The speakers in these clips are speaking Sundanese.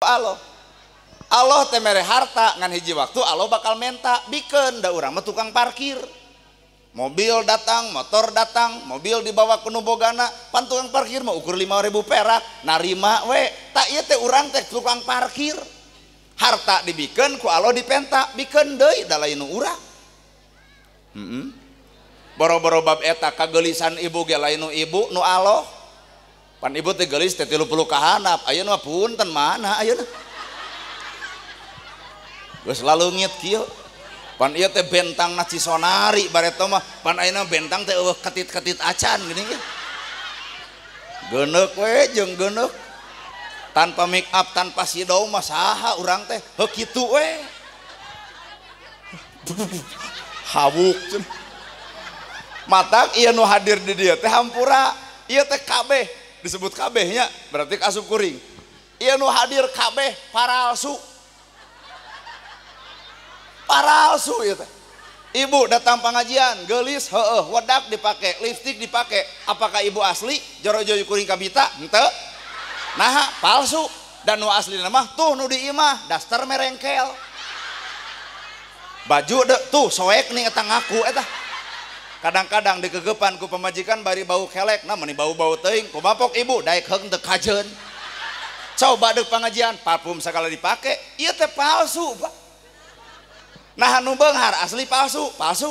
Allah. Allah teh mere harta ngan hiji waktu Allah bakal menta bikeun da urang mah tukang parkir. Mobil datang, motor datang, mobil dibawa ke nu bogana, pan tukang parkir mah ukur 5.000 perak, narima we. Tak ieu teh urang teh tukang parkir. Harta dibikeun ku Allah dipenta, bikeun deui da lain nu urang. Heeh. Boro-boro bab eta kageulisan ibu ge lain nu ibu nu Allah. Pan ibu teh geulis teh 30 kahanap, ayeuna mah punten mana ayeuna. Geus lalungit kieu. Pan ieu teh bentangna Cisonari bareto mah, pan ayeuna bentang teh eueuh ketit-ketit acan geuning ieu. Geuneuk we jeung geuneuk. Tanpa make up, tanpa sidau mah saha urang teh, heuh kitu we. Hawuk. Matak ieu nu hadir di dieu teh hampura, ieu teh kabeh disebut kabeh nya, berarti asup kuring. Ieu nu hadir kabeh paralsu. Paralsu ieu teh. Ibu datang pengajian, geulis heueuh, wedak dipake, lipstik dipake. Apakah ibu asli? Joro-joro kuring kabita? Henteu. Naha palsu. Dan nu aslina mah tuh nu di imah, daster merengkel. Baju de tuh soek nih eta ngaku eta. Kadang-kadang dikegepan ku pemajikan bari bau kelek, nah meni bau-bau teuing, kumapok ibu daek heung teu kajeun. Coba deuk pengajian, parfum sagala dipake, ieu teh palsu, Pak. Nah nu beunghar asli palsu, palsu.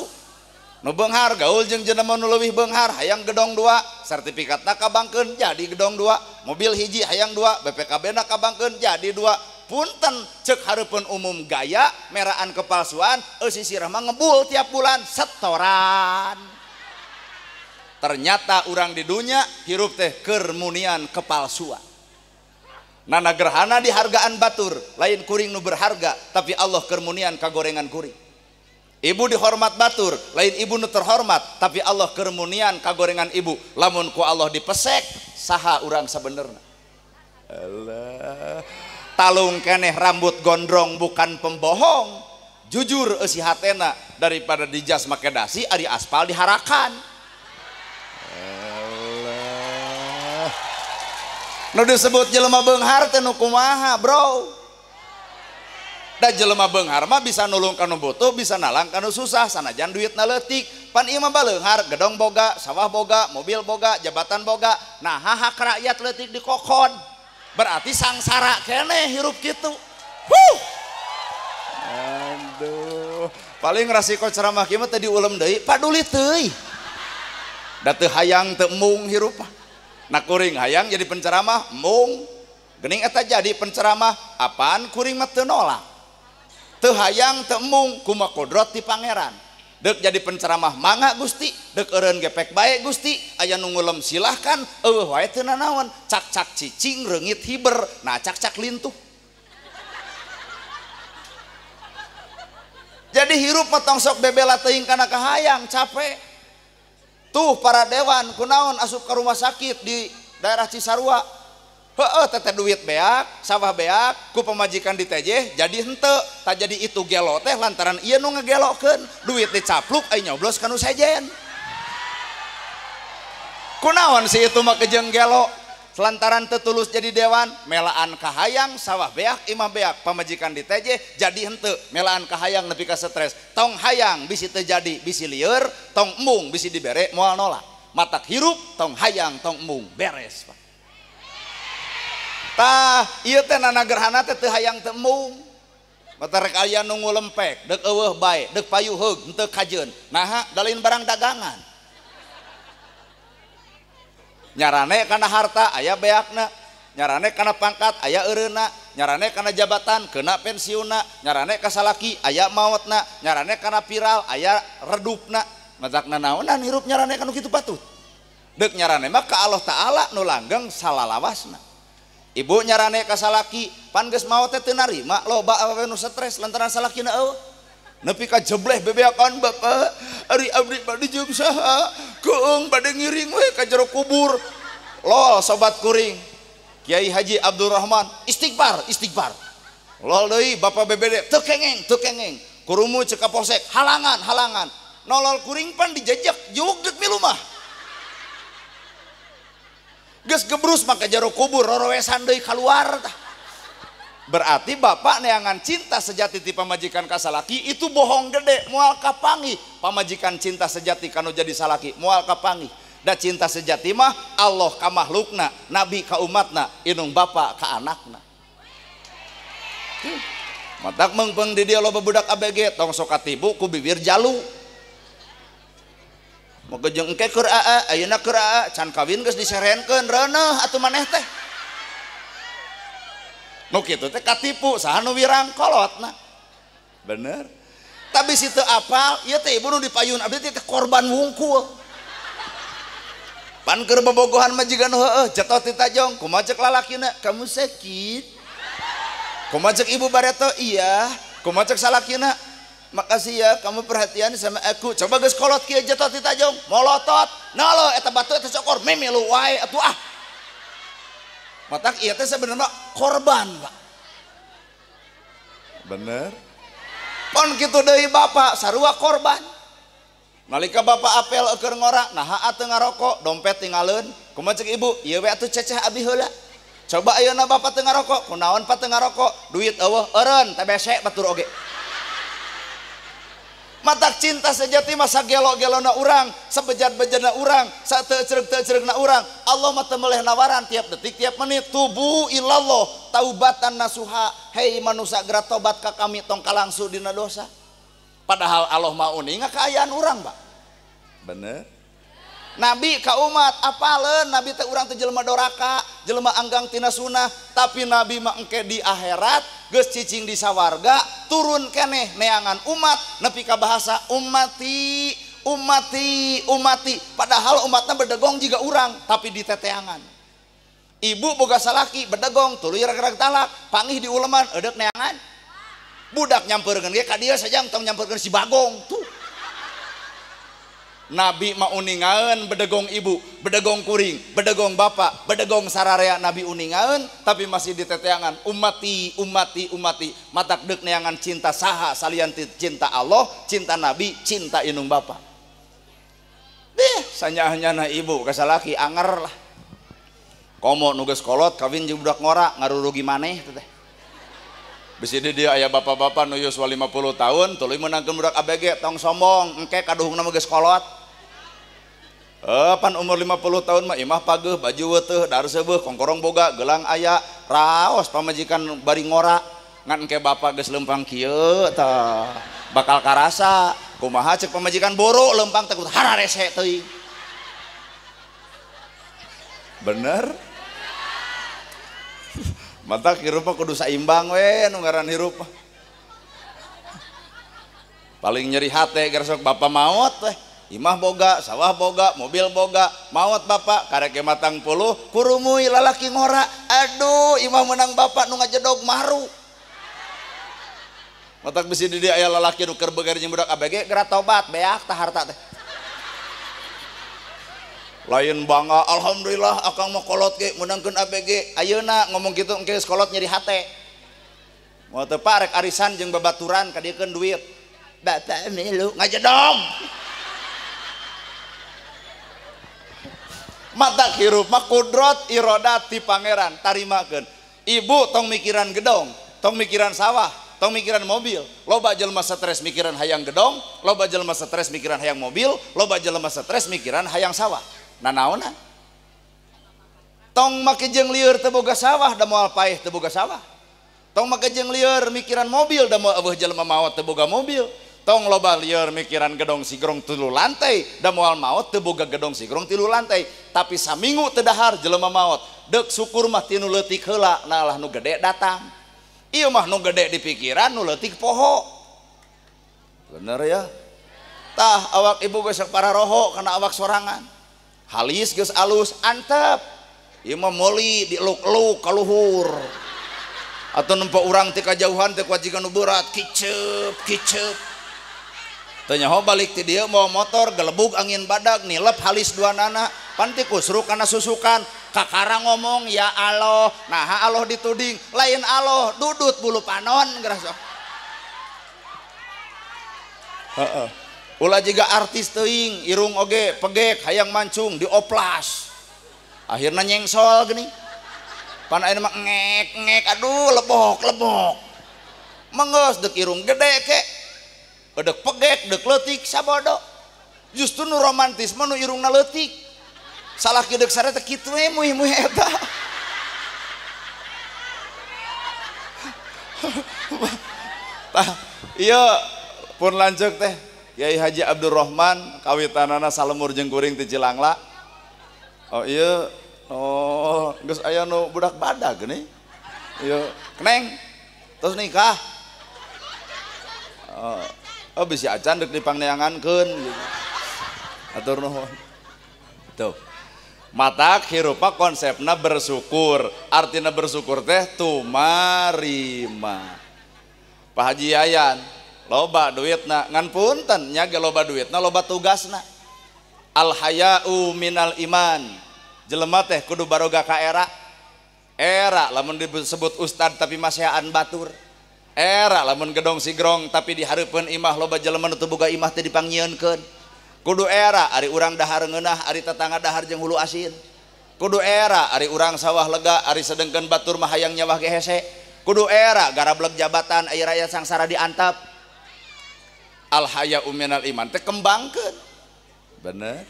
Nu beunghar gaul jeung jelema nu leuwih beunghar, hayang gedong dua, sertifikatna kabangkeun jadi gedong dua, mobil hiji hayang dua, BPKB-na kabangkeun jadi dua. Punten cek hareupeun umum gaya meraan kepalsuan, eusi sirah mah ngebul tiap bulan setoran. Ternyata urang di dunya hirup teh kermunian kepalsuan. Nana gerhana dihargaan batur, lain kuring nu berharga, tapi Allah kermunian kagorengan kuring. Ibu dihormat batur, lain ibu nu terhormat, tapi Allah kermunian kagorengan ibu. Lamun ku Allah dipesek, saha urang sabenerna. Allah. Talung keneh rambut gondrong bukan pembohong, jujur eusi hatena daripada dijas make dasi ari aspal diharakan. Allah. Nu disebut jelema beunghar teh nu kumaha, bro? Da jelema beunghar mah bisa nulung ka nu butuh, bisa nalang ka nu susah, sanajan duitna leutik. Pan ieu mah baleunghar, gedong boga, sawah boga, mobil boga, jabatan boga. Nah, hak rakyat leutik dikokon. Berarti sangsara keneh hirup kitu. Huh. Aduh, paling rasiko ceramah kieu mah teh diulem deui, paduli teuing. Da teu hayang teu embung hirup mah. Nah kuring hayang jadi penceramah, embung. Geuning eta jadi penceramah, apaan kuring mah teu nolak. Teu hayang teu embung, kumaha kodrot ti pangeran. Deuk jadi penceramah mangga Gusti, deuk eureun gepek bae Gusti, aya nu ngulem silahkan, eueuh wae teu nanaon, cak-cak cicing reungit hiber, nah cak-cak lintuh. Jadi hirup mah tong sok bebela teuing kana kahayang, capek. Tuh para dewan kunaon asup ka rumah sakit di daerah Cisarua. Heeh teh duit beak, sawah beak, ku pemajikan ditejeh jadi henteu, tak jadi itu gelo teh lantaran ieu nu ngegelokeun, duit dicapluk ai nyoblos ka nu sejen. Kunaon si itu mah kejeng gelo, lantaran teu tulus jadi dewan, melaan kahayang, sawah beak, imah beak, pamajikan ditejeh jadi henteu, melaan kahayang nepi ka stres, tong hayang bisi teu jadi, bisi lieur, tong embung bisi dibere moal nolak. Matak hirup tong hayang tong embung, beres Pak. Tah, ieu teh nana gerhana teh teu hayang teu embung. Mata rek aya nu ngulempek, deuk eueuh bae, deuk payu heug, henteu kajeun. Naha da lain barang dagangan. Nyarane kana harta aya beakna, nyarane kana pangkat aya eureunna, nyarane kana jabatan keuna pensiunna, nyarane ka salaki aya maotna, nyarane kana viral aya redupna. Matakna naonan hirup nyarane kana kitu patut. Deuk nyarane mah ka Allah Taala nu langgeng salalawasna. Ibu nyarane ka salaki, pan geus maot teh teu narima, loba awewe nu stres lantaran salakina eueuh. Nepi ka jebleh bebeakan bapak, ari abdi bade jeung saha, keung bade ngiring we ka jero kubur. Lol sobat kuring. Kiai Haji Abdurrahman istighfar, istighfar. Lol deui bapak BBD teu kengeng, teu kengeng. Kurumu ceuk kapolsek, halangan, halangan. Nolol kuring pan dijejek juk deuk milu mah. Geus gebrus maka jero kubur rorowesan deui kaluar tah. Berarti bapak neangan cinta sejati ti pamajikan ka salaki itu bohong gede, moal kapanggih. Pamajikan cinta sejati kanu jadi salaki moal kapanggih. Da cinta sejati mah Allah ka makhlukna, nabi ka umatna, inung bapak ka anakna. Matak meungpeung di dieu loba budak ABG tong sok katibu ku bibir jalu. Moga jeung engke keur aa, ayeuna keur aa, can kawin geus diserenkeun reuneuh atuh maneh teh. Nu kitu teh katipu saha nu wirang kolotna. Bener. Tapi situ apal ieu teh ibu nu dipayun abdi teh korban wungkul. Pan keur bobogohan majikan heueuh jatuh ti tajong kumaha ceuk lalakina kamu sakit. Kumaha ceuk ibu bareto iya, kumaha ceuk salakina makasih ya kamu perhatian sama aku. Coba geus kolot kieu jatuh ti tajong molotot. Nah lo eta batu eta cokor mimilu wae atuh ah. Matak ieu teh sebenarnya korban, Pak. Bener. Pon kitu deui bapak sarua korban. Nalika bapak apel keur ngora, naha teu ngarokok, dompet tingaleun. Kumaha ceuk ibu? Ieu we atuh ceceh abi heula. Coba ayeuna bapak teu ngarokok, kunaon pak teu ngarokok? Duit eueuh eureun TBC batur oge. Matak cinta sejati masa gelo-gelona urang, sebejat-bejatna urang, sateucreug-teucreugna urang. Allah mah teu meleh nawaran tiap detik, tiap menit. Tubu ilallah taubatan nasuha. Hei manusia geura tobat ka kami tong kalangsu dina dosa. Padahal Allah mah uninga kaayaan urang, Pak. Bener. Nabi ka umat apaleun nabi teh urang teh jelema doraka, jelema anggang tina sunah, tapi nabi mah engke di akhirat geus cicing di sawarga, turun keneh neangan umat nepi ka bahasa ummati, ummati, ummati. Padahal umatna bedegong jiga urang, tapi diteteangan. Ibu boga salaki bedegong tuluy rag-rag talak, pangih di uleman eudek neangan. Budak nyampeurkeun ge ka dieu sajang tong nyampeurkeun si Bagong tuh. Nabi mah uningaeun bedegong ibu, bedegong kuring, bedegong bapak, bedegong sararea nabi uningaeun tapi masih diteteangan ummati, ummati, ummati. Matak deuk neangan cinta saha salian cinta Allah, cinta nabi, cinta inung bapak. Deh, sanyaahnyana ibu ka salaki anger lah. Komo nu geus kolot kawin jeung budak ngora ngarurugi maneh teh. Bisi di dia aya bapak-bapak nu yuswa 50 tahun tuluy meunangkeun budak ABG tong sombong engke kaduhungna mah geus kolot. Pan umur 50 tahun mah imah pageuh baju weteuh dar seubeuh kongkorong boga gelang aya raos pamajikan bari ngora ngan engke bapak geus leumpang kieu tah bakal karasa kumaha ceuk pamajikan boro leumpang teh hararese teuing. Bener? Mata hirup mah kudu saimbang we nu ngaran hirup. Paling nyeri hate gersok bapak maot teh. Imah boga, sawah boga, mobil boga, maot bapak karek ge matang puluh kurumuy lalaki ngora. Aduh, imah menang bapak nu ngajedog maru. Matak bisi di dieu aya lalaki nu keur beger jeung budak ABG geura tobat beak tah harta teh. Lain bangga alhamdulillah akang mah kolot ge meunangkeun ABG ayeuna ngomong kitu engke geus kolot nyeri hate. Moal teu parek arisan jeung babaturan kadiekeun duit. Bapak milu ngajedog. Mata hirup mah kudrot irodat ti pangeran tarimakeun. Ibu tong mikiran gedong, tong mikiran sawah, tong mikiran mobil. Loba jelema stres mikiran hayang gedong, loba jelema stres mikiran hayang mobil, loba jelema stres mikiran hayang sawah. Nanaonan? Tong make jeung lieur teu boga sawah da moal paeh teu boga sawah. Tong make jeung lieur mikiran mobil da moal eueuh jelema maot teu boga mobil. Tong loba lieur mikiran gedong sigrong 3 lantai da moal maot teu boga gedong sigrong 3 lantai. Tapi saminggu teu dahar jelema maot. Deuk syukur mah ti nu leutik heula nah lah nu gede datang. Ieu mah nu gede di pikiran nu leutik poho. Bener ya? Tah awak ibu geus para roho kana awak sorangan. Halis geus alus antep. Ieu mah meuli dieluk-eluk ka luhur. Atau nempo urang ti kajauhan teh kuajikan nu berat kiceup kiceup. Teu nyaho balik ti dieu mawa motor gelebug angin badag nilep halis dua nana pan ti kusruk kana susukan kakara ngomong ya Allah naha Allah dituding lain Allah dudut bulu panon geura sok. Heeh. Ulah jiga artis teuing irung oge pegek hayang mancung dioplas. Akhirna nyengsol geuning. Pan ayeuna mah ngek ngek aduh lebok lebok. Menggeus deuk irung gede ke. Deuk pegek, deuk leutik sabodo. Justru nu romantis mah nu irungna leutik. Salaki deuk sare teh kitu we muih-muih eta. Tah, ieu pun lanceuk teh Kiai Haji Abdurrahman kawitanana salemur jeung kuring ti Cilangla. Oh iya, oh geus aya nu budak badag geuning. Ieu keneng terus nikah. Oh, bisi acan deuk dipangneangankeun gitu. Atur nuhun. Tuh. Matak hirupa konsepna bersyukur. Artina bersyukur teh tumarima. Pak Haji Yayan loba duitna ngan punten nya ge loba duitna loba tugasna. Al haya'u minal iman. Jelema teh kudu baroga ka era. Era lamun disebut ustad tapi maseaan batur. Era lamun gedong sigrong tapi dihareupeun imah loba jelema nu teu boga imah teh dipangnyieunkeun. Kudu era ari urang dahar ngeunah ari tetangga dahar jeung hulu asin. Kudu era ari urang sawah lega ari sedengkeun batur mah hayang nyawah ge hese. Kudu era garableg jabatan ari rakyat sangsara diantap. Al haya'u minal iman teh kembangkeun. Bener.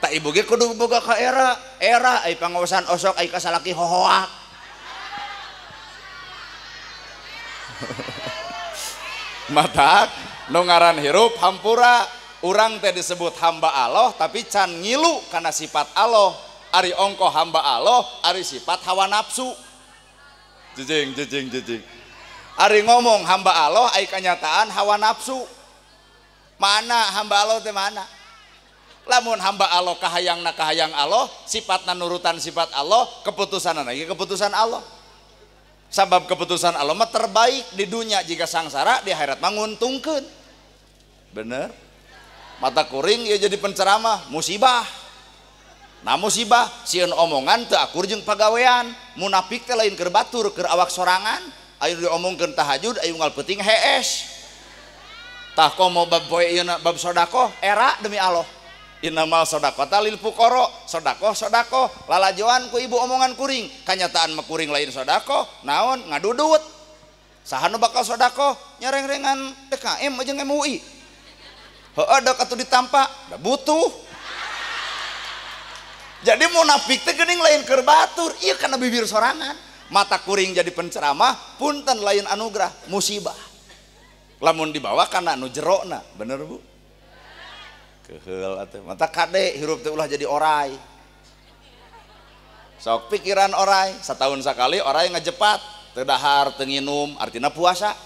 Tak ibu ge kudu boga ka era. Era ai pangaosan osok ai ka salaki hohoak. Matak nu ngaran hirup hampura urang teh disebut hamba Allah tapi can ngilu kana sifat Allah. Ari ongko hamba Allah ari sifat hawa nafsu. Jejing jejing jejing. Ari ngomong hamba Allah ai kanyataan hawa nafsu. Mana hamba Allah teh mana? Lamun hamba Allah kahayangna kahayang Allah, sifatna nurutan sifat Allah, keputusanna ge keputusan Allah. Sabab keputusan Allah mah terbaik di dunia jika sangsara di akhirat mah nguntungkeun. Bener? Mata kuring ya jadi penceramah, musibah. Nah musibah sieun omongan teu akur jeung pagawean, munafik teh lain keur batur, keur awak sorangan, ayo diomongkeun tahajud, ayo unggal peuting hees. Tah komo bab poe ieu bab sedekah era demi Allah. Innamal sedekata lil fuqara, sedekah sedekah, lalajoan ku ibu omongan kuring, kanyataan mah kuring lain sedekah, naon ngadudut. Saha nu bakal sedekah nyarengrengan DKM jeung MUI. Heueuh dek atuh ditampa, da butuh. Jadi munafik teh geuning lain keur batur, ieu kana bibir sorangan. Mata kuring jadi penceramah, punten lain anugerah, musibah. Lamun dibawa kana nu jerona, bener Bu? Keheul atuh. Mata kade hirup teh ulah jadi orai. Sok pikiran orai, setahun sakali orai ngejepat, teu dahar, teu nginum, artina puasa.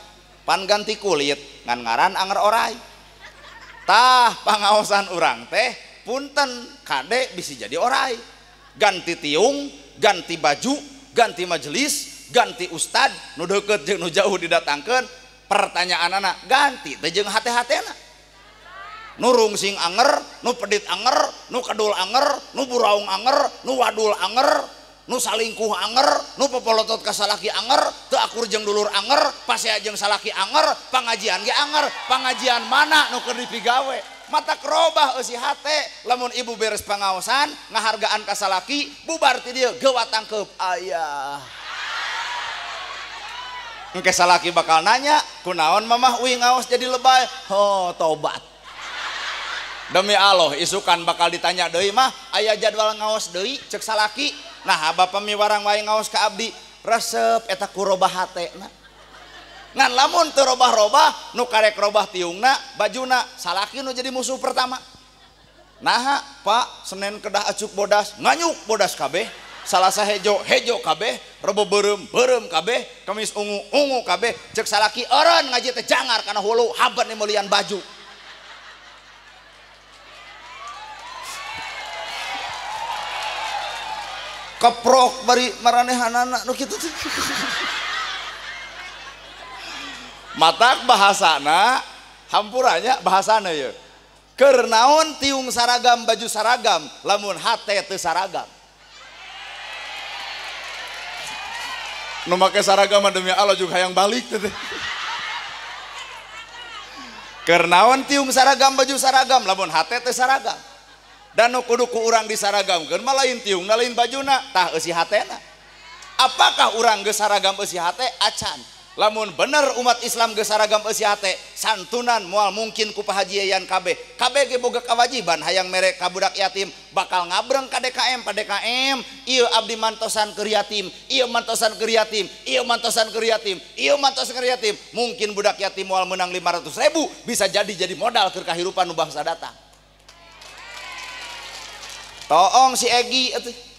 Pan ganti kulit, ngan ngaran anger orai. Tah pangaosan urang teh punten kade bisi jadi orai. Ganti tiung, ganti baju, ganti majelis, ganti ustad, nu deukeut jeung nu jauh didatangkeun, pertanyaanana ganti teh jeung hate-hatena. Nu rungsing anger, nu pedit anger, nu kedul anger, nu buraung anger, nu wadul anger, nu salingkuh anger, nu popolotot ka salaki anger, teu akur jeung dulur anger, pasea jeung salaki anger, pangajian ge anger, pangajian mana nu keur dipigawe? Mata kerobah eusi hate, lamun ibu beres pangaosan, ngahargaan ka salaki, bubar ti dieu geuwat tangkeup ayah. Engke salaki bakal nanya, kunaon mamah uih ngaos jadi lebay? Oh, tobat. Demi Allah isukan bakal ditanya deui mah aya jadwal ngaos deui cek salaki. Nah bapa miwarang wae ngaos ka abdi resep eta ku robah hatena. Ngan lamun teu robah-robah nu karek robah tiungna bajuna salaki nu jadi musuh pertama. Naha Pak Senin kedah acuk bodas nganyuk bodas kabeh, Salasa hejo hejo kabeh, Rebo beureum beureum kabeh, Kamis ungu ungu kabeh cek salaki eureun ngaji teh jangar kana hulu haban meulieun baju. Keprok bari maranehanana nu kitu teh. Matak bahasana hampuranya bahasana ye. Keur naon tiung saragam baju saragam lamun hate teu saragam. Nu make saragam demi Allah juga hayang balik teh. Keur naon tiung saragam baju saragam lamun hate teu saragam. Dan nu kudu ku urang disaragamkeun mah lain tiungna lain bajuna tah eusi hatena. Apakah urang geus saragam eusi hate? Acan. Lamun bener umat Islam geus saragam eusi hate, santunan moal mungkin ku Pak Haji Yayan kabeh. Kabeh ge boga kewajiban hayang mere ka budak yatim, bakal ngabreng ka DKM, Pak DKM, ieu abdi mantosan keur yatim, ieu mantosan keur yatim, ieu mantosan keur yatim, ieu mantosan keur yatim. Mungkin budak yatim moal menang 500.000, bisa jadi modal keur kahirupan nu bangsa datang. Toong si Egi atuh.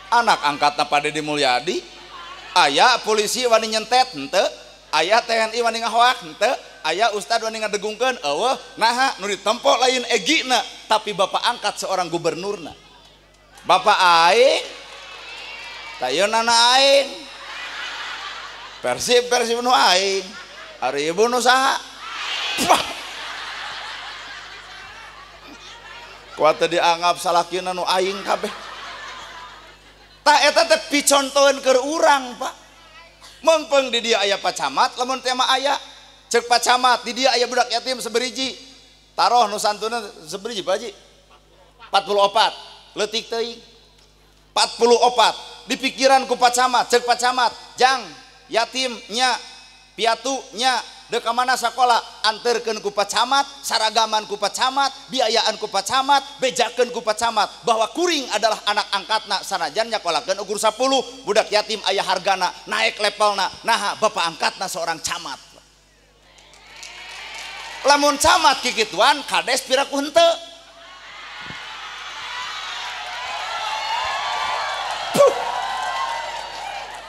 Anak angkatna Pak Dedi Mulyadi. Aya polisi wani nyentet henteu, aya TNI wani ngahoak henteu, aya ustad wani ngadegungkeun eueuh. Naha nu ditempo lain Egina tapi bapak angkat seorang gubernurna. Bapak aing tayeunana aing. Persib Persib nu aing. Ari ibu nu saha? Kuat teu dianggap salakina nu aing kabeh. Tah eta teh picontoeun keur urang, Pak. Meungpeung di dia aya Pak Camat, lamun teh mah aya. Ceuk Pak Camat, di dia aya budak yatim seberiji. Taroh nu santunna seberiji, Pak Haji. 44, leutik teuing. 44 di pikiran ku Pak Camat, ceuk Pak Camat, jang yatim nya, piatu nya, dek ka mana sakola, anterkeun ku Pak Camat, saragaman ku Pak Camat, biayaan ku Pak Camat, bejakeun ku Pak Camat bahwa kuring adalah anak angkatna sanajan nyakolakeun ukur 10, budak yatim aya hargana, naik levelna, naha bapak angkatna seorang camat. Lamun camat kikituan, kades piraku henteu.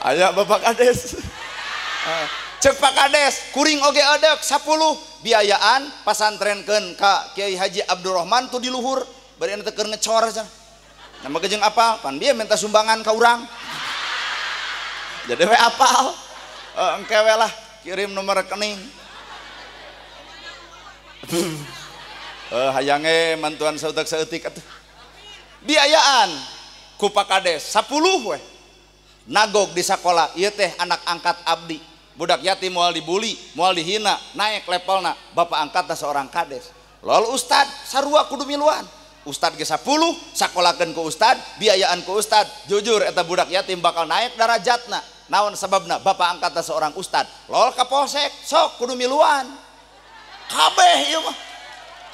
Aya bapak kades. Cek Pak Kades, kuring oge edek 10 biayaan pasantrenkeun ka Kiai Haji Abdurrahman tuh di luhur, bari anu teh keur ngecor cenah. Nama jeung apal, pan dia minta sumbangan ka urang. Jadi we apal. Engke we lah kirim nomor rekening. Hayange mantuan saeutik saeutik atuh. Biayaan ku Pak Kades 10 we. Nagog di sakola ieu teh anak angkat abdi. Budak yatim moal dibully, moal dihina, naik levelna, bapak angkatna seorang kades. Lol ustad sarua kudu miluan. Ustad ge 10, sakolakeun ku ustad, biayaan ku ustad. Jujur eta budak yatim bakal naik darajatna. Naon sababna? Bapak angkatna seorang ustad. Lol kapolsek, sok kudu miluan. Kabeh ieu mah.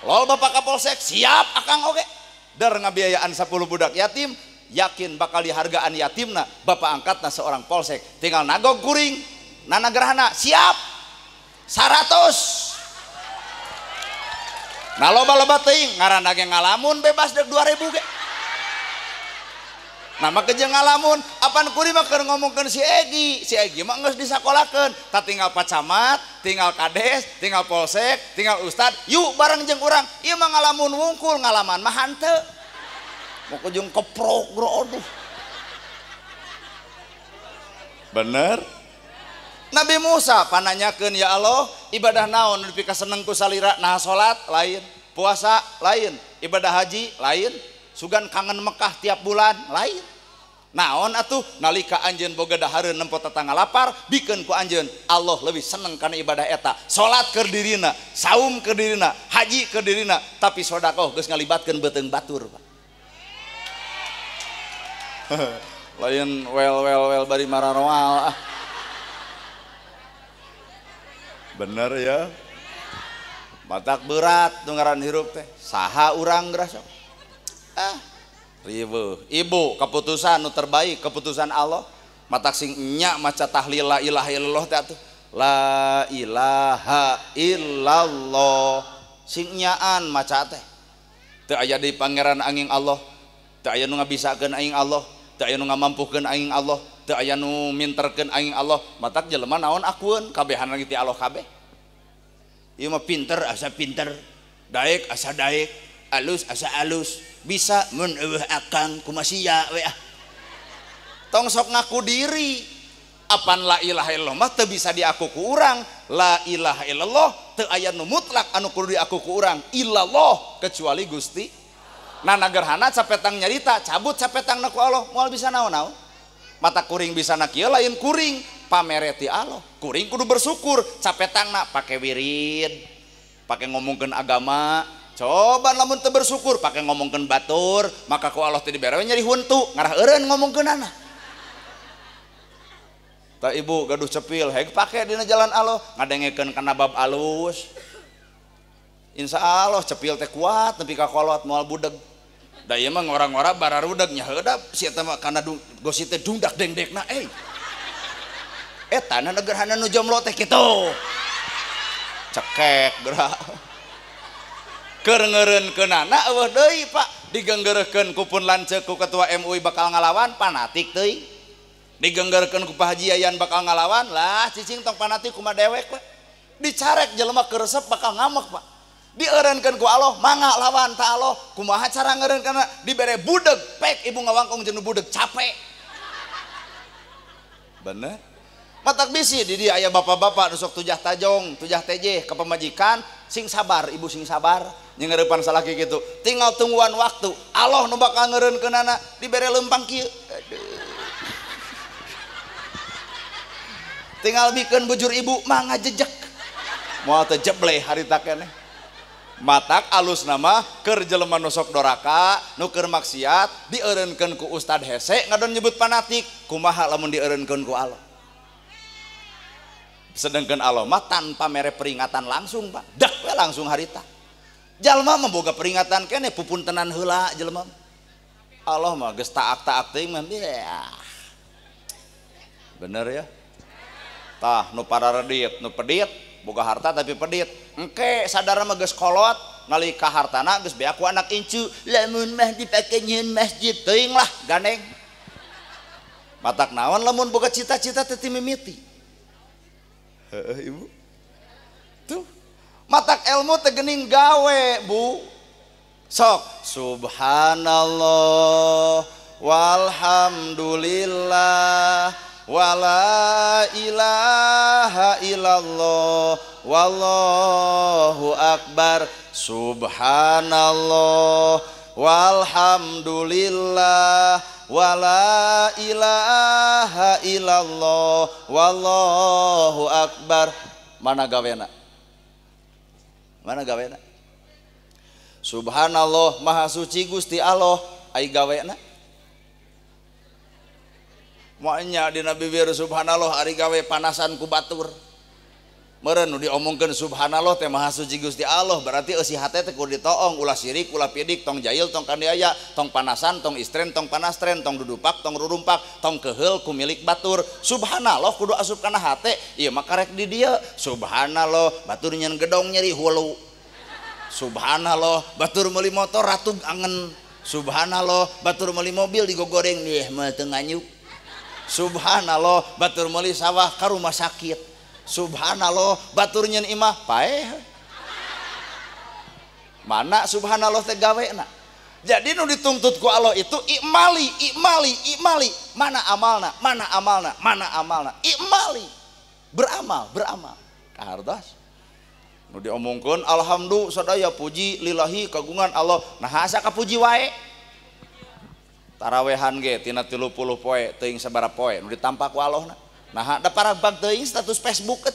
Lol bapak kapolsek, siap akang oge. Der ngabiayaan 10 budak yatim, yakin bakal dihargaan yatimna, bapak angkatna seorang polsek. Tinggal nagog kuring. Nana Gerhana siap 100. Nah loba-loba teuing ngaranna ge ngalamun bebas dek 2000 ge. Nah mah jeung ngalamun apan kuring mah keur ngomongkeun si Egi, si Egi mah geus disakolakeun, tah tinggal Pak Camat, tinggal kades, tinggal polsek, tinggal ustad, yuk bareng jeung urang. Ieu mah ngalamun wungkul, ngalaman mah hanteu. Mau jeung keprok bro aduh. Bener? Nabi Musa pananyakeun ya Allah, ibadah naon nu dipikaseneng ku salira? Nah salat lain, puasa lain, ibadah haji lain, sugan kangen Mekah tiap bulan lain. Naon atuh nalika anjeun boga dahareun nempo tetangga lapar, bikeun ku anjeun Allah leuwih seneng kana ibadah eta. Salat keur dirina, saum keur dirina, haji keur dirina, tapi sedekah geus ngalibatkeun beuteung batur, Pak. Lain wel wel wel bari mararoal ah. Bener ya, matak berat tunggaran hirup teh saha urang geura sok ah riweuh. Ibu keputusan nu terbaik keputusan Allah. Matak sing nya maca tahlil la ilaha illallah teh atuh la ilaha illallah sing nyaan maca teh teu aya di pangeran angin Allah, teu aya nu ngabisakeun aing Allah, teu aya nu ngamampukeun aing Allah, teu aya nu minterkeun aing Allah. Matak jelema naon akueun kabehan lagi ti Allah kabeh. Ieu mah pinter asa pinter, daek asa daek, alus asa alus, bisa mun eueuh akang kumasia we ah. Tong sok ngaku diri. Apan la ilaha illallah mah teu bisa diaku ku urang. La ilaha illallah teu aya nu mutlak anu kudu diaku ku urang illallah kecuali Gusti. Nah nagerhana capetang nyarita, cabut capetangna ku Allah, moal bisa naon-naon. Mata kuring bisa na kieu lain kuring pamereti Allah. Kuring kudu bersyukur capetangna pake wirid, pake ngomongkeun agama. Coba lamun teu bersyukur pake ngomongkeun batur, maka ku Allah teh dibere nyeri huntu, ngarah eureun ngomongkeunana. Tah ibu gaduh cepil heg pake dina jalan Allah ngadengekeun kana bab alus. Insya Allah cepil teh kuat nepi ka kolot moal budeg. Da ieu mah ngora-ngora bararudeg nya heudap si eta mah kana gosip teh dungdak dengdekna euy. Eta na gerhana nu jomblo teh kitu. Cekek geura. Keur ngeureunkeunana eueuh deui Pak, digenggerkeun ku pun lanceuk ku ketua MUI bakal ngalawan fanatik teuing. Digenggerkeun ku Pak Haji Yayan bakal ngalawan lah cicing tong fanatik kumaha dewek Pak. Dicarek jelema keur resep bakal ngamek Pak. Dieureunkeun ku Allah mangga lawan ta Allah kumaha cara ngeureunkeunna dibere budeg pek ibu ngawangkong jeung budeg capek. Bener? Matak bisi di dia aya bapak-bapak nu sok tujah tajong, tujah tejeh ka pamajikan sing sabar ibu sing sabar nyeurepan salaki kitu. Tinggal tungguan waktu Allah nu bakal ngeureunkeunana dibere lempang kieu. Aduh. Tinggal bikeun bujur ibu mah ngajejek moal teu jebleh harita keneh. Matak alus nama keur jelema nu sok doraka nu keur maksiat dieureunkeun ku ustad hese ngadon nyebut fanatik kumaha lamun dieureunkeun ku Allah. Sedangkan Allah mah tanpa mere peringatan langsung Pak, dak we langsung harita. Jalma mah boga peringatan keneh pupuntenan heula jelema. Allah mah geus taak-taak teuing mah. Bener ya? Tah nu pararedit nu pedit boga harta tapi pedit engke sadar mah geus kolot nalika hartana geus beak ku anak incu lamun mah dipake nyieun masjid teuing lah gandeng. Matak naon lamun boga cita-cita teh ti mimiti. Heeh ibu tuh matak ilmu teh geuning gawe bu. Sok subhanallah walhamdulillah wala ilaha illallah wallahu akbar. Subhanallah walhamdulillah wala ilaha illallah wallahu akbar. Mana gawena? Mana gawena? Subhanallah maha suci Gusti Allah ai gawena? Maknya dina bibir subhanallah ari gawe panasan ku batur. Meureun nu diomongkeun subhanallah teh maha suci Gusti Allah berarti eusi hate teh kudu ditoong ulah sirik ulah pidik tong jahil tong kaniaya tong panasan tong istren tong panastren tong dudupak tong rurumpak tong keheul ku milik batur. Subhanallah kudu asup kana hate ieu mah karek di dieu. Subhanallah batur nyen gedong nyeri hulu. Subhanallah batur meuli motor ratug angen. Subhanallah batur meuli mobil digogoreng nih mah teu nganyuk. Subhanallah batur meuli sawah ka rumah sakit. Subhanallah batur nyen imah paeh. Mana subhanallah teh gawena? Jadi nu dituntut ku Allah itu ikmali, ikmali, ikmali. Mana amalna? Mana amalna? Mana amalna? Ikmali. Beramal, beramal. Kahartos. Nu diomongkeun alhamdulillah sadaya puji lillahi kagungan Allah. Nah asa kapuji wae. Tarawehan ge tina 30 poe teuing sabaraha poe nu ditampa ku Allahna. Nah da parabag teuing status Facebook teh.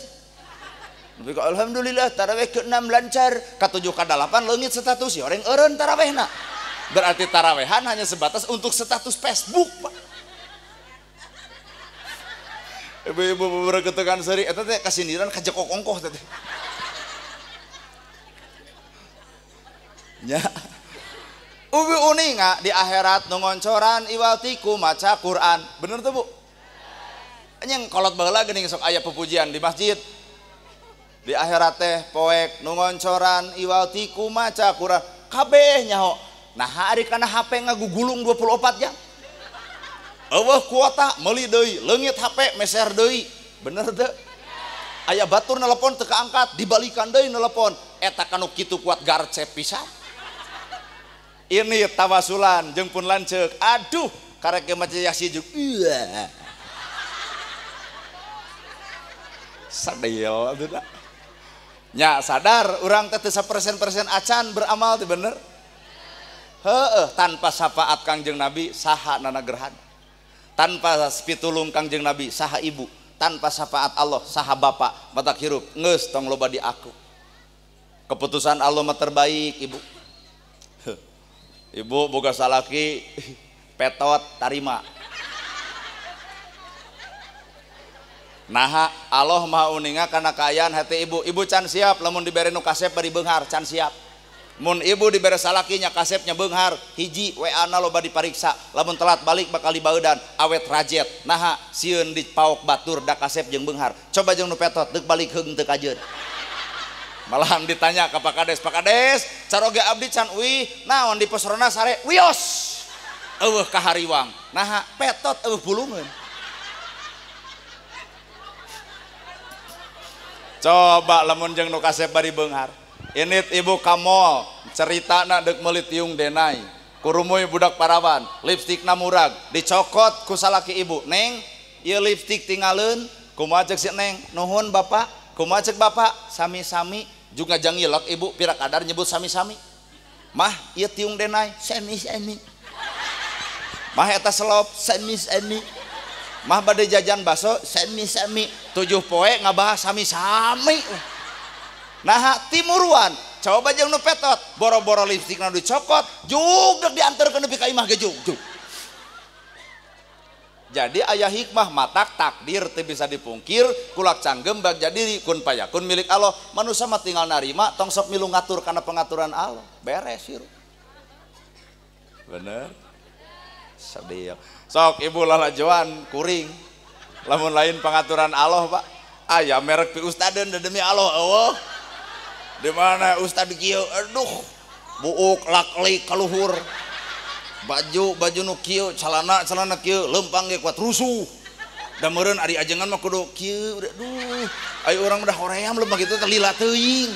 Nepi ka alhamdulillah taraweh ke-6 lancar, ka-7 ka-8 leungit status ya oreng eureun tarawehna. Berarti tarawehan hanya sebatas untuk status Facebook, Pak. Ibu-ibu bereketekan seuri eta teh kasindiran ka jekok ongkoh teh. Nya. Ubi uninga di akhirat nu ngoncoran iwal tiku maca Quran. Bener tuh Bu? Nyeng kolot baheula geuning sok aya pupujian di masjid. Di akhirat teh poek nu ngoncoran iwal tiku maca Quran. Kabeh nyaho. Nah ari kana HP ngagugulung 24 jam. Eueuh kuota meuli deui, leungit HP meser deui. Bener teu? Aya batur nelepon teu kaangkat, dibalikan deui nelepon. Eta kanu kitu kuat garcep pisan. Ini tawasulan jeung pun lanceuk. Aduh, karek ge maca Yasin jeung iya. Sadil atuh da. Nya sadar urang teh teu sapersen-persen acan beramal teh bener. Heueuh, tanpa syafaat Kangjeng Nabi saha nana gerhana. Tanpa pitulung Kangjeng Nabi saha ibu, tanpa syafaat Allah saha bapak, matak hirup geus tong loba di aku. Keputusan Allah mah terbaik, Ibu. Ibu boga salaki petot tarima. Naha Allah maha uninga kana kaayaan hati ibu. Ibu can siap lamun dibere nu kasep bari beunghar can siap. Mun ibu dibere salakinya kasepnya beunghar hiji WA na loba dipariksa lamun telat balik bakal dibaeudan awet rajet. Naha sieun dipaok batur da kasep jeung beunghar. Coba jeung nu petot deuk balik heung teu kajeun. Malahan ditanya ka Pak Kades, Pak Kades caroge abdi can uih naon di pesrona sare wios eueuh kahariwang. Naha petot eueuh bulungeun. Coba lamun jeung nu kasep bari beunghar. Init ibu ka mall ceritana deuk meuli tiung denai kurumuy budak parawan lipstikna murag dicokot ku salaki ibu. Neng ieu lipstik tingaleun kumaha ceuk si neng? Nuhun bapak. Kumaha ceuk bapak? Sami-sami. Juga jangilek ibu pira kadar nyebut sami-sami. Mah ieu tiung denai sami-sami. Mah eta selop sami-sami. Mah bade jajan baso sami-sami. 7 poe ngabahas sami-sami. Nah timuruan coba jeung nu petot boro-boro lipstikna dicokot juk deuk dianterkeun nepi ka imah ge juk. Jadi aya hikmah matak takdir teu bisa dipungkir kulak canggem bagja diri kun payakun milik Allah. Manusia mah tinggal narima tong sok milu ngatur kana pengaturan Allah beres hirup. Bener sedih sok ibu lalajoan kuring lamun lain pengaturan Allah Pak aya merek pi ustadeun demi Allah eueuh. Di mana ustad kieu aduh buuk laklik kaluhur baju baju nu kieu celana celana kieu lempang ge kuat rusuh da meureun ari ajengan mah kudu kieu aduh ayo urang udah hoream lempang kitu teh lila teuing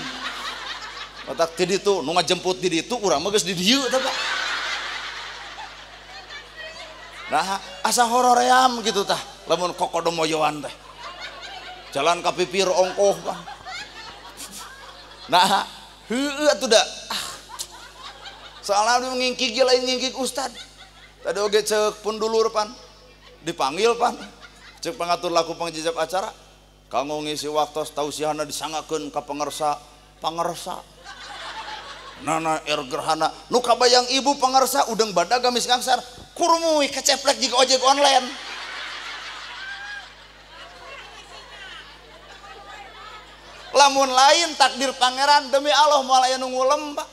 otak ti ditu nu ngajemput di ditu urang mah geus di dieu teh Pak. Nah asa horoream gitu tah lamun kokodomoyoan teh jalan ka pipir ongkoh Pak. Nah heueuh atuh da ah. Soalna abdi ngingkig ge lain ngingkig ustad. Tadi oge ceuk pun dulur pan dipanggil pan ceuk pangatur laku pangjejap acara kanggo ngisi waktos tausiahna disangakeun ka pangersa pangersa nana er gerhana nu kabayang ibu pangersa udeng badag gamis ngangsar kurumuy keceplek jiga ojek online. Lamun lain takdir pangeran demi Allah moal aya nu ngulem Pak.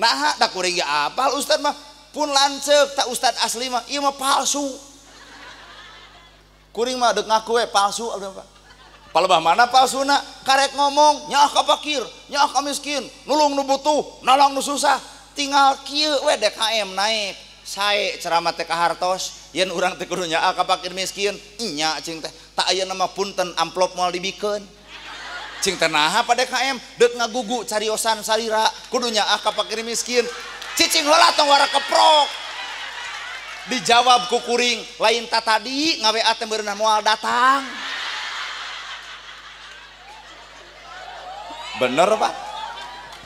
Naha da kuring ge apal ustad mah pun lanceuk tak ustad asli mah ieu mah palsu. Kuring mah deuk ngaku we palsu abdi mah Pak. Palebah mana palsuna karek ngomong nyaah ka fakir, nyaah ka miskin, nulung nu butuh, nolong nu susah, tinggal kieu we DKM naik. Sae ceramah teh kahartos yen urang teh kudu nyaah ka fakir miskin, nya cing teh tak aya nama punten amplop moal dibikeun. Cing teh naha pa DKM deuk ngagugu cariosan salira kudu nyaah ka fakir miskin cicing heula tong wara keprok dijawab ku kuring lain ta tadi ngawa teh meureunah moal datang. Bener Pak.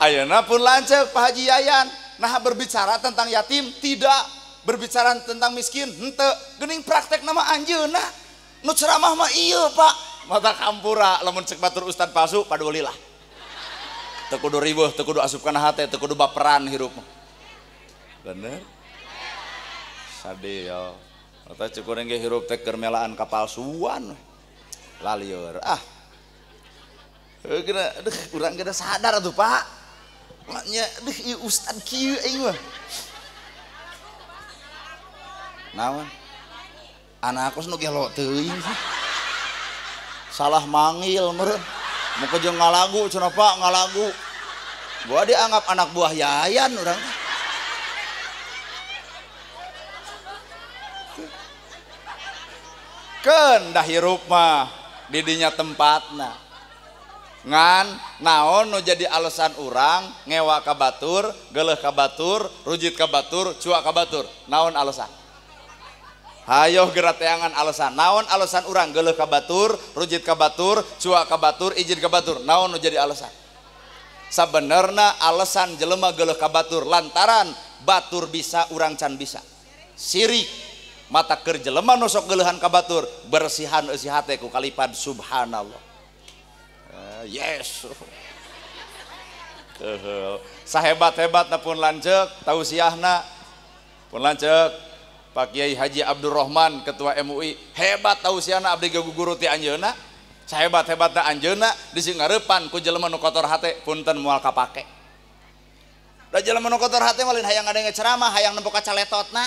Ayeuna pun lanceuk Pak Haji Yayan nah berbicara tentang yatim tidak berbicara tentang miskin henteu geuning praktek nama anjeunna nu ceramah mah ieu Pak. Mata kampura lamun cek batur ustad palsu padulilah teu kudu riweuh teu kudu asup kana hate teu kudu baperan hirup mah. Bener sadeo mata cek urang ge hirup teh keur melaan kapalsuan lalieur ah heuh geuna aduh urang geus sadar atuh Pak nya aduh ieu ustad kieu aing mah naon anak aku nu gelo teuing salah manggil meureun muka jeung ngalagu cenah Pak ngalagu gua dianggap anak buah Yayan urang keun dah hirup mah di dinya tempatna ngan naon nu jadi alasan urang ngewa ka batur geuleuh ka batur rujit ka batur cuak ka batur naon alasan. Hayoh geura teangan alasan naon alasan urang geuleuh ka batur rujit ka batur cuak ka batur ijin ka batur naon nu jadi alasan. Sabenerna alasan jelema geuleuh ka batur lantaran batur bisa urang can bisa sirik mata keur jelema nu sok geuleuhan ka batur bersihan eusi hate ku kalipan subhanallah. Yes sahebat-hebatna pun lanceuk tausiahna pun lanceuk Pak Kiai Haji Abdurrahman ketua MUI hebat tausiahna abdi ge guru ti anjeunna. Sahebat-hebatna anjeunna disingareupan ku jelema nu kotor hate punten moal kapake. Da jelema nu kotor hate mah lain hayang ngadenge ceramah, hayang nempo ka caletotna.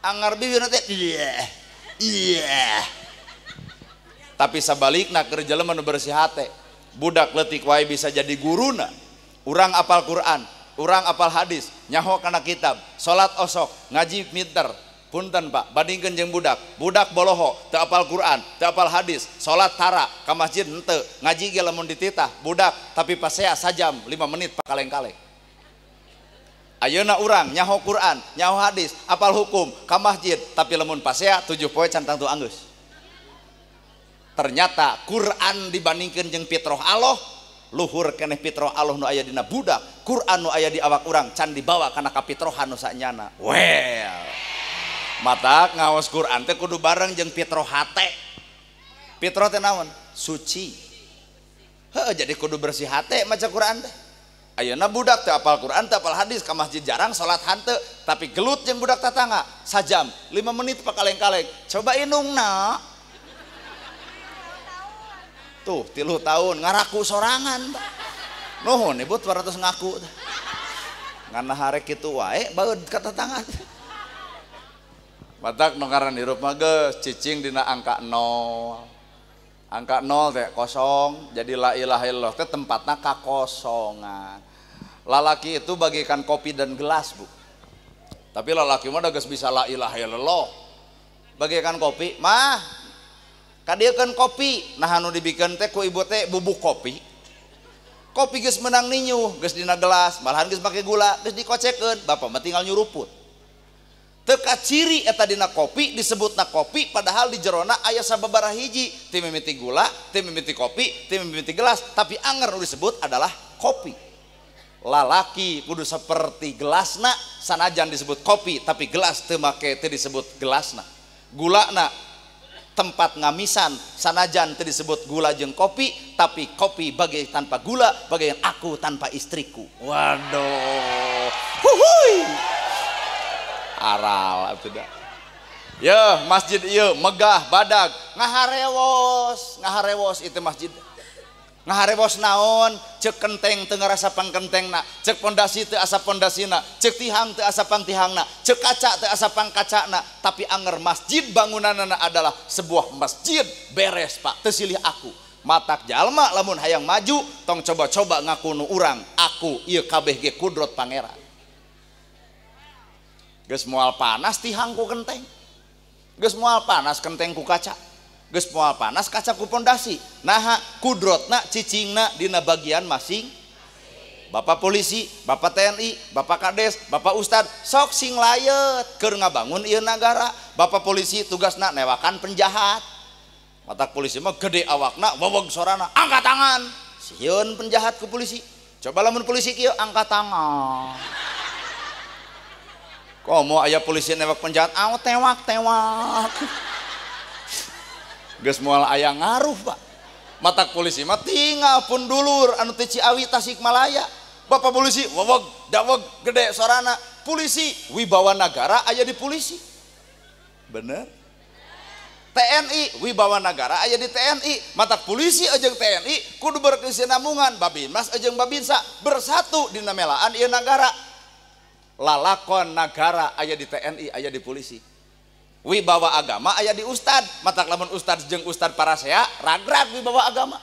Angar bibirna teh iya. Iya. Tapi sabalikna keur jelema nu bersih hate, budak leutik wae bisa jadi guruna. Urang apal Quran, urang apal hadis, nyaho kana kitab, salat osok, ngaji minter. Punten Pak, bandingkeun jeung budak. Budak boloho, teu apal Quran, teu apal hadis, salat tara, ka masjid henteu, ngaji ge lamun dititah, budak tapi pasea sajam 5 menit pakaleng-kaleng. Ayeuna urang nyaho Quran, nyaho hadis, apal hukum, ka masjid, tapi lamun pasea 7 poe can tangtu anggeus. Ternyata Quran dibandingkeun jeung fitrah Allah, luhur keneh fitrah Allah nu aya dina budak, Quran nu aya di awak urang can dibawa kana kafitrohan nu sanyana. Well, matak ngaos Quran teh kudu bareng jeung fitrah hate. Fitrah teh naon? Suci. Heuh, jadi kudu bersih hate maca Quran teh. Ayeuna budak teu apal Quran, teu apal hadis, ka masjid jarang, salat henteu, tapi gelut jeung budak tatangga sajam 5 menit pakaleng-kaleng. Coba indungna. Tuh, 3 tahun ngaraku sorangan. Nuhun ibu 200 ngaku. Ngan harek kitu wae baeud ka tetangga. Matak nu ngaran hirup mah geus cicing dina angka 0. Angka 0 teh kosong, jadi la ilaha illallah teh tempatna kakosongan. Lalaki itu bagaikan kopi dan gelas, Bu. Tapi lalaki mah geus bisa la ilaha illallah. Bagaikan kopi, mah kadieukeun kopi, nah anu dibikeun teh ku ibu teh bubuk kopi. Kopi geus menang ninyuh, geus dina gelas, malahan geus make gula, geus dikocekeun, bapak mah tinggal nyuruput. Teu kaciri eta dina kopi disebutna kopi padahal di jerona aya sababaraha hiji, ti mimiti gula, ti mimiti kopi, ti mimiti gelas, tapi anger nu disebut adalah kopi. Lalaki kudu seperti gelasna, sanajan disebut kopi tapi gelas teu make teu disebut gelasna. Gulana tempat ngamisan sanajan teu disebut gula jeung kopi, tapi kopi bagai tanpa gula, bagai aku tanpa istriku. Waduh. Huhuy. Aral tidak. Ya, masjid ieu megah badag, ngaharewos, ngaharewos itu masjid. Ngaharewos naon? Cek kenteng teu ngarasa pangkentengna, cek pondasi teu asa pondasina, cek tihang teu asa pangtihangna, cek kaca teu asa pangkacana, tapi anger masjid bangunanana adalah sebuah masjid beres Pak, teu silih aku. Matak jalma lamun hayang maju tong coba-coba ngaku nu urang, aku ieu kabeh ge kudrot pangeran. Geus moal panas tihang ku kenteng, geus moal panas kenteng ku kaca, geus moal panas kaca ku pondasi. Naha kudrotna cicingna dina bagian masing. Bapak polisi, bapak TNI, bapak kades, bapak ustad, sok sing layet keur ngabangun ieu nagara. Bapak polisi tugasna newakan penjahat. Matak polisi mah gede awakna, weweg sorana, angkat tangan. Sieun penjahat ku polisi. Coba lamun polisi kieu angkat tangan. Komo aya polisi newak penjahat, aw tewak tewak. Geus moal aya ngaruh Pak. Matak polisi mah tinggal pun dulur anu teh Ciawi Tasikmalaya. Bapak polisi weweg daweg gede sorana. Polisi wibawa nagara aya di polisi. Bener? TNI wibawa nagara aya di TNI. Matak polisi jeung TNI kudu berkesinambungan, Babinmas jeung Babinsa bersatu dina melaan ieu nagara. Lalakon nagara aya di TNI, aya di polisi. Wibawa agama aya di ustad. Matak lamun ustad jeung ustad parasea ragrag wibawa agama.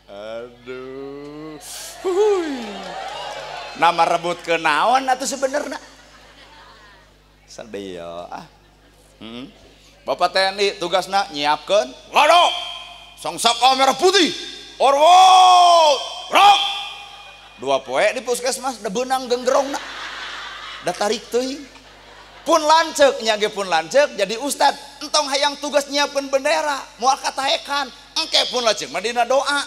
Aduh. Huhuy. Nama rebut ke naon atuh sebenarnya? Sedih ah. Bapak TNI tugasna nyiapkeun ngado. Songsaka merah putih. Orwo. Rok. 2 poe di puskesmas da beunang genggerongna. Da tarik teuing. Pun lanceuk nya ge pun lanceuk jadi ustad entong hayang tugas nyiapkeun bendera moal kataekan engke pun lanceuk mah dina doa.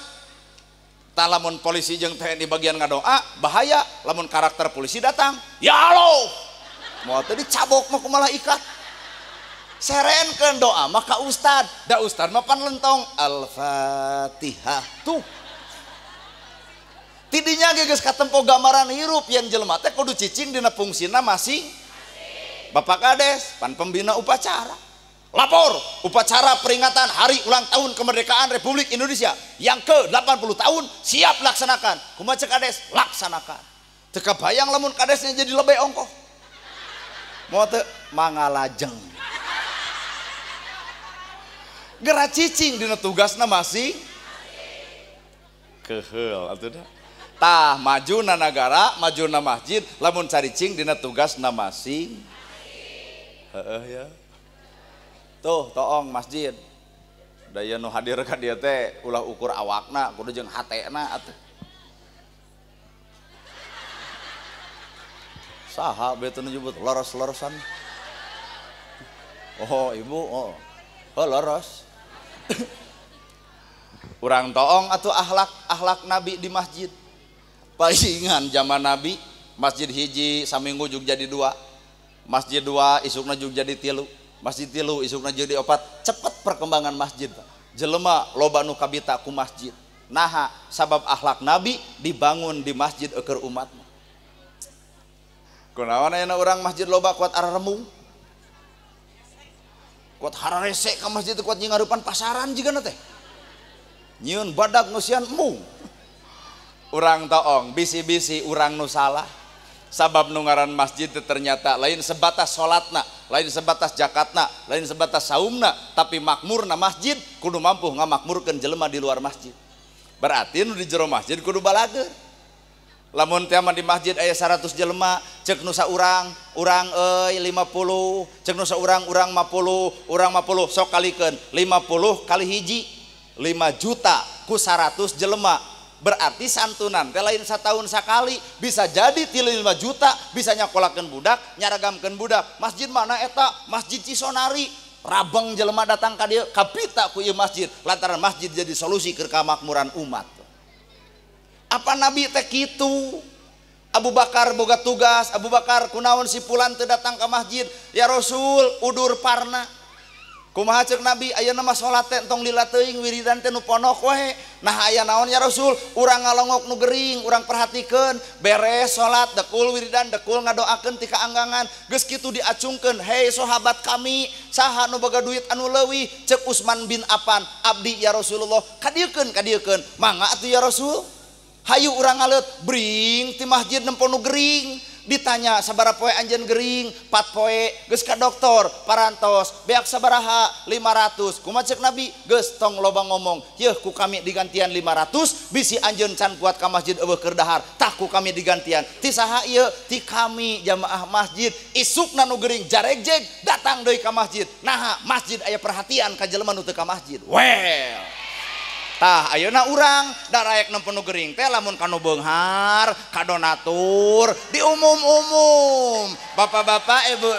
Tah lamun polisi jeung TNI bagian ngadoa bahaya lamun karakter polisi datang ya Allah moal teh dicabok mah kumaha ikat. Serenkeun doa mah ka ustad, da ustad mah pan lentong Al-Fatihah tuh. Tidinya ge geus katempo gambaran hirup yen jelema teh kudu cicing dina fungsina masing. Bapak Kades pan pembina upacara. Lapor upacara peringatan hari ulang tahun kemerdekaan Republik Indonesia yang ke-80 tahun siap laksanakan. Kumaha cek Kades? Laksanakan. Teu kabayang lamun Kadesnya jadi lebih ongkoh. Mau teu mangalajeng. Geura cicing dina tugasna masing keheul atuh da. Tah majuna nagara, majuna masjid, lamun caricing dina tugasna masing. Heeh ya. Tuh toong masjid. Da ieu nu hadir ka dieu teh ulah ukur awakna, kudu jeung hatena atuh. Saha bae teu nyebut leres-leresan. Oh, ibu, oh. Oh, leres. Urang toong atuh akhlak Nabi di masjid. Palingan zaman Nabi, masjid hiji saminggu jeung jadi dua. Masjid dua isukna jeung jadi tilu. Masjid tilu isukna jadi opat. Cepet perkembangan masjid. Jelema loba nu kabita ku masjid. Naha sabab akhlak Nabi dibangun di masjid eueur umat. Kunaon ayeuna urang masjid loba kuat araremung. Kuat hararese ka masjid kuat nyingarupan pasaran jigana teh. Nyieun badag ngeusian embung. Urang toong bisi-bisi urang nu salah. Sabab nu ngaran masjid ternyata lain sebatas salatna, lain sebatas zakatna, lain sebatas saumna, tapi makmurna masjid kudu mampu ngamakmurkeun jelema di luar masjid. Berarti nu di jero masjid kudu balageur. Lamun teh mah di masjid aya 100 jelema, cek nu saurang, urang euy 50, cek nu saurang urang 50, urang 50 sok kalikeun 50 kali hiji 5 juta ku 100 jelema. Berarti santunan teh lain satahun sakali, bisa jadi ti 5 juta bisa nyakolakeun budak, nyaragamkeun budak. Masjid mana eta? Masjid Cisonari. Rabeng jelema datang ka dieu, kapita ku ieu masjid lantaran masjid jadi solusi keur kamakmuran umat. Apa Nabi teh kitu? Abu Bakar boga tugas, Abu Bakar kunaon si fulan teu datang ka masjid? Ya Rasul, udur parna. Kumaha ceuk Nabi, ayeuna mah salat teh entong lila teuing, wiridan teh nu ponok we. Nah aya naon ya Rasul? Urang ngalongok nu gering, urang perhatikeun, beres salat dekul wiridan, dekul ngadoakeun ti kaanggangan. Geus kitu diacungkeun, hei sahabat kami, saha nu boga duit anu leuwih? Ceuk Utsman bin Affan, abdi ya Rasulullah, kadiekeun kadiekeun. Mangga atuh ya Rasul. Hayu urang ngaleut, bring ti masjid nempo nu gering. Ditanya sabaraha poe anjeun gering? 4 poe. Geus ka dokter, parantos, beak sabaraha? 500. Kumaha ceuk Nabi? Geus tong loba ngomong. Yeuh ku kami digantian 500, bisi anjeun can kuat ka masjid eueuh keur dahar. Tah ku kami digantian. Ti saha ieu? Ti kami jamaah masjid. Isukna nu gering jaregjeg datang deui ka masjid. Naha masjid aya perhatian ka jelema nu teu ka masjid. Well. Tah ayeuna urang daraek nempo nu gering teh lamun ka nu beunghar, ka donatur, di umum-umum. Bapak-bapak, ibu,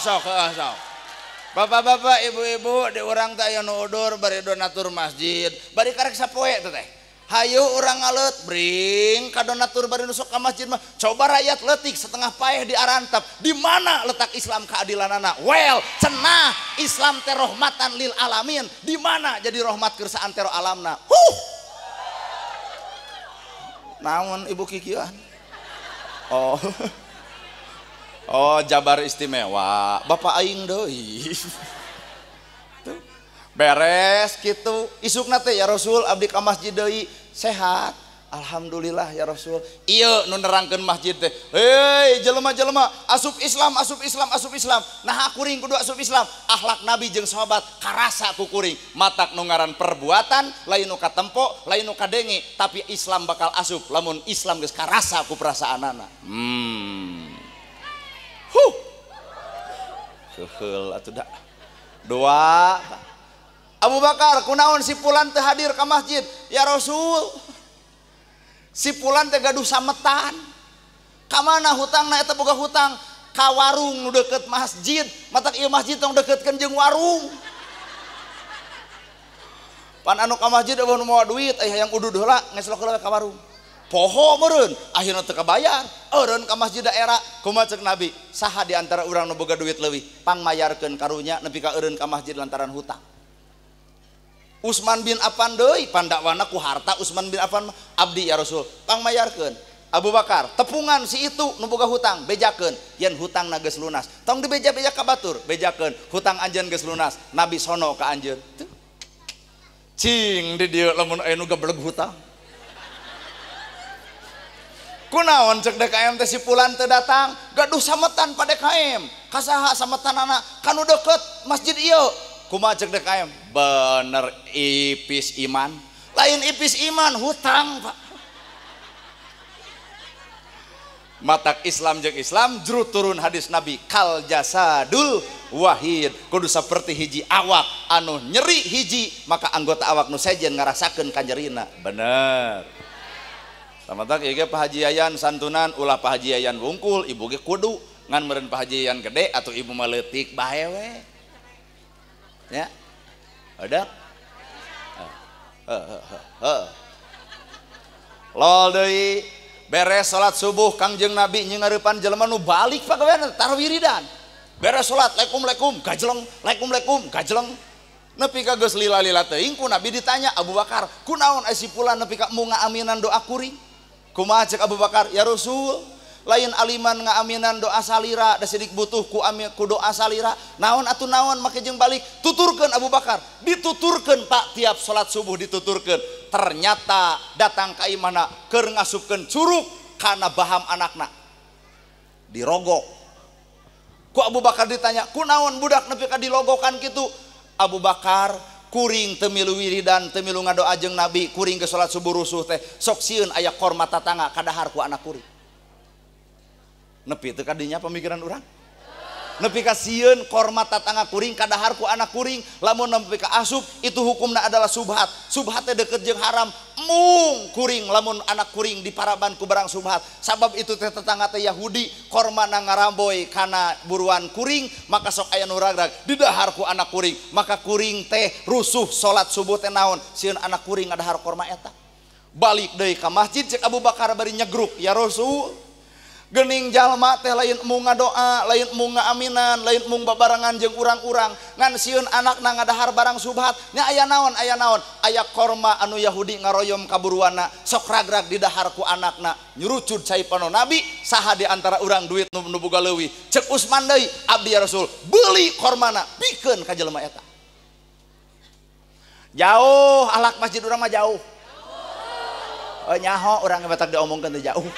sok sok. Bapak-bapak, ibu-ibu di urang teh aya nu udur bari donatur masjid, bari karek sapoe teh teh. Hayu urang ngaleut bring ka donatur bari nu sok ka masjid mah. Coba rakyat leutik setengah paeh di arantep. Di mana letak Islam keadilanana? Well, cenah Islam teh rahmatan lil alamin. Di mana jadi rahmat keur saantero alamna? Huh. Naon ibu kikieuan? Oh. Oh, Jabar istimewa. Bapak aing deui. Beres gitu. Isukna teh ya Rasul abdi ka masjid deui sehat. Alhamdulillah ya Rasul. Ieu nu nerangkeun masjid teh. Hei jelema-jelema asup Islam, asup Islam, asup Islam. Nah kuring kudu asup Islam. Akhlak Nabi jeung sahabat karasa ku kuring. Matak nu ngaran perbuatan lain nu katempo, lain nu kadenge, tapi Islam bakal asup lamun Islam geus karasa ku perasaanana. Huh. Keheul atuh da. Doa Abu Bakar kunaon si fulan teu hadir ka masjid? Ya Rasul, si fulan teh gaduh sametan. Ka mana hutangna eta boga hutang? Ka warung nu deukeut masjid. Matak ieu masjid tong deukeutkeun jeung warung. Pan anu ka masjid eueuh nu mawa duit, aya hayang udud heula ngeslok heula ka warung. Poho meureun, akhirna teu kabayar. Eureun ka masjid daerah. Kumaha ceuk Nabi? Saha di antara urang nu boga duit leuwih? Pangmayarkeun karunya nepi ka eureun ka masjid lantaran hutang. Utsman bin Affan deui pandakwana ku harta Utsman bin Affan abdi ya Rasul pangmayarkeun. Abu Bakar tepungan si itu nu boga hutang bejakeun yen hutangna geus lunas tong dibeja-beja ka batur bejakeun hutang anjeun geus lunas Nabi sono ka anjeun. Cing di dieu lamun aya nu gebleg hutang. Kunaon cek DKM teh si fulan teu datang gaduh sametan pa DKM kasaha sametanana kanu deket masjid ieu kumaha cek DKM bener ipis iman lain ipis iman hutang Pak. Matak Islam jeung Islam juru turun hadis Nabi kal jasadul wahid kudu saperti hiji awak anu nyeri hiji maka anggota awak nu sejen ngarasakeun kanyerina bener. Tamatak ieu ge Pak Haji Yayan santunan ulah Pak Haji Yayan wungkul ibu ge kudu ngan meureun Pak Haji Yayan gede atau ibu mah leutik bae we nya ada lol deui. Beres salat subuh Kangjeng Nabi nyingareupan jelema nu balik pagawean tar wiridan. Beres salat lekum lekum gajleng lekum lekum gajleng. Nepi ka geus lila-lila teuing ku Nabi ditanya Abu Bakar, "Kunaon ai si fulan nepi ka mu ngaaminan doa kuring?" Kumaha cek Abu Bakar? "Ya Rasul, lain aliman ngaaminan doa salira da sidik butuh ku amin ku doa salira. Naon atuh naon make jeung balik?" Tuturkeun Abu Bakar, dituturkeun Pak tiap salat subuh dituturkeun. Ternyata datang ka imahna keur ngasupkeun curug kana baham anakna dirogok ku Abu Bakar ditanya kunaon budak nepi ka dilogokan kitu. Abu Bakar kuring teu milu wiridan teu milu ngadoa jeung Nabi kuring ke salat subuh rusuh teh sok sieun aya korma tatangga kadahar ku anak kuring. Nepi teu kadinya pemikiran urang nepi ka sieun korma tatangga kuring kadahar ku anak kuring lamun nepi ka asup itu hukumna adalah subhat. Subhat teh deket jeung haram mung kuring lamun anak kuring diparaban ku barang subhat sabab itu teh tetangga teh Yahudi kormana ngaramboy kana buruan kuring maka sok aya nu ragrag didahar ku anak kuring maka kuring teh rusuh salat subuh teh naon sieun anak kuring ngadahar korma eta. Balik deui ka masjid cek Abu Bakar bari nyegruk ya Rasul gening jalma teh lain mung ngadoa lain mung ngaaminan lain mung babarengan jeung urang-urang ngan sieun anakna ngadahar barang subhat nya aya naon aya naon aya korma anu Yahudi ngaroyom ka buruanna sok ragrag didahar ku anakna nyurucud cai pano Nabi saha di antara urang duit nu boga leuwih cek Usman deui abdi ya Rasul beuli kormana pikeun ka jelema eta. Jauh alak masjid urang mah jauh. Oh nyaho urang batak diomongkeun teh jauh.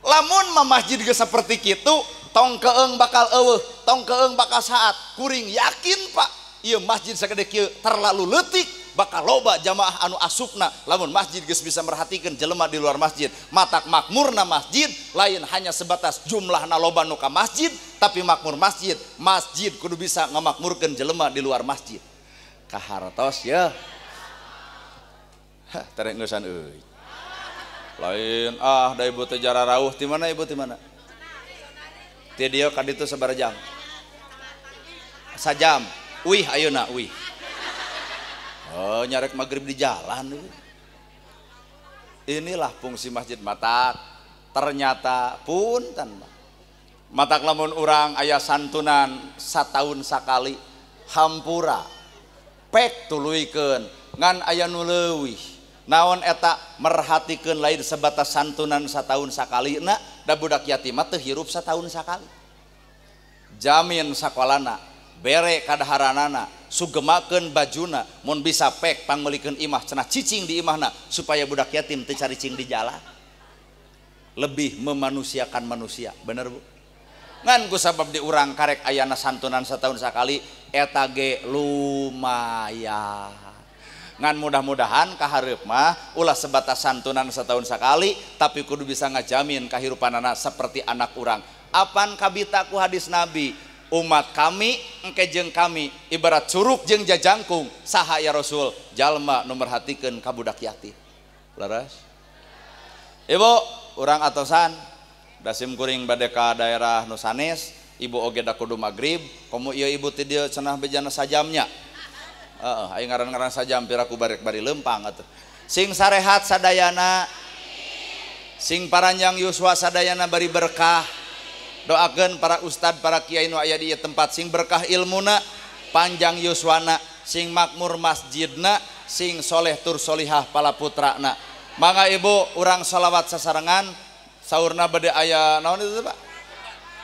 Lamun mah masjid geus saperti kitu tong keeng bakal eueuh tong keeng bakal saat kuring yakin Pak ieu masjid sagede kieu terlalu leutik bakal loba jamaah anu asupna lamun masjid geus bisa merhatikeun jelema di luar masjid. Matak makmurna masjid lain hanya sebatas jumlahna loba nu ka masjid tapi makmur masjid masjid kudu bisa ngamakmurkeun jelema di luar masjid. Kahartos ya hah terek ngeusan euy. Lain ah da ibu teh jara rauh ti mana ibu ti mana? Ti dieu ka ditu sabaraha jam? Sajam. Wih ayeuna wih. Oh nyarek magrib di jalan. Inilah fungsi masjid matak. Ternyata punten matak lamun urang aya santunan sataun sakali hampura pek tuluykeun ngan aya nu leuwih. Naon eta merhatikeun lain sebatas santunan sataun sakali na da budak yatim teu hirup sataun sakali. Jamin sakolana, bere kadaharanana, sugemakeun bajuna, mun bisa pek pangmeulikeun imah cenah cicing di imahna supaya budak yatim teu caricing di jalan. Lebih memanusiakan manusia, bener Bu? Ngan ku sabab di urang karek ayana santunan sataun sakali eta ge lumayan. Ngan mudah-mudahan kahareup mah ulah sebatas santunan setahun sekali tapi kudu bisa ngajamin kahirupanana seperti anak urang. Apan kabita ku hadis Nabi umat kami engke jeung kami ibarat curug jeung jajangkung saha ya Rasul jalma nu merhatikeun ka budak yatim. Leres Ibu urang atosan dasim kuring bade ka daerah nu sanes ibu oge da kudu magrib komo ieu ibu ti dieu cenah bejana sajamnya. Heeh, aing ngaran-ngaran sajam piraku barek bari lempang atuh. Sing sarehat sadayana. Sing paranjang yuswa sadayana bari berkah. Doakeun para ustad, para kiai nu aya di ieu tempat sing berkah ilmuna, panjang yuswana, sing makmur masjidna, sing soleh tur solihah pala putrana. Mangga ibu urang sholawat sasarengan saurna bade aya naon itu Pak?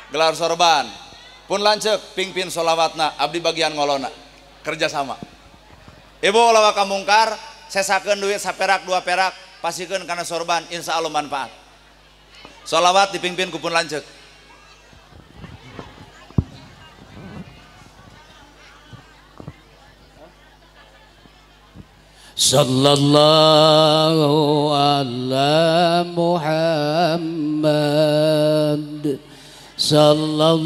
Gelar sorban. Pun lanceuk pingpin sholawatna abdi bagian ngolona. Kerjasama. Ibu ulah waka mungkar sesakeun duit saperak dua perak pasikeun kana sorban insya Allah manfaat. Sholawat dipimpin ku pun lanceuk. Sallallahu ala Muhammad sallallahu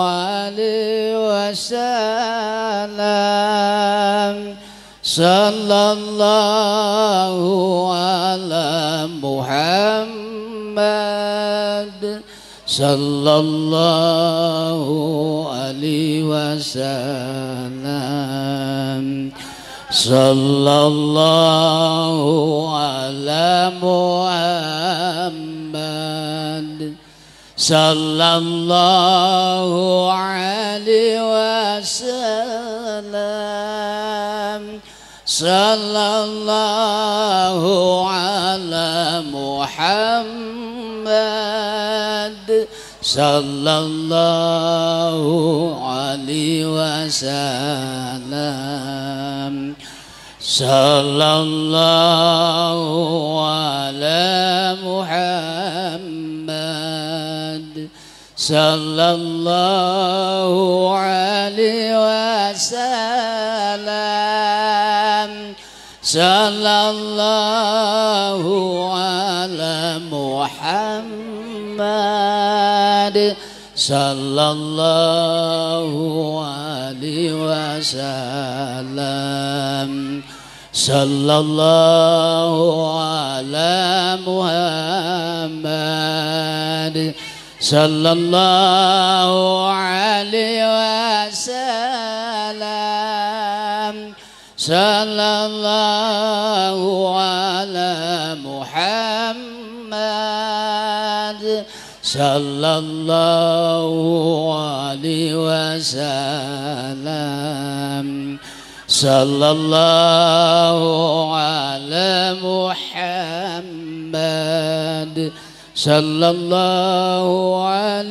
alaihi wasallam sallallahu ala Muhammad sallallahu alaihi wasallam sallallahu ala Muhammad sallallahu alaihi wasallam sallallahu ala Muhammad sallallahu alaihi wasallam sallallahu ala Muhammad sallallahu alaihi wasallam sallallahu ala Muhammad sallallahu alaihi wasallam sallallahu ala Muhammad sallallahu alaihi wasallam sallallahu ala Muhammad sallallahu alaihi wasallam sallallahu ala Muhammad sallallahu alaihi.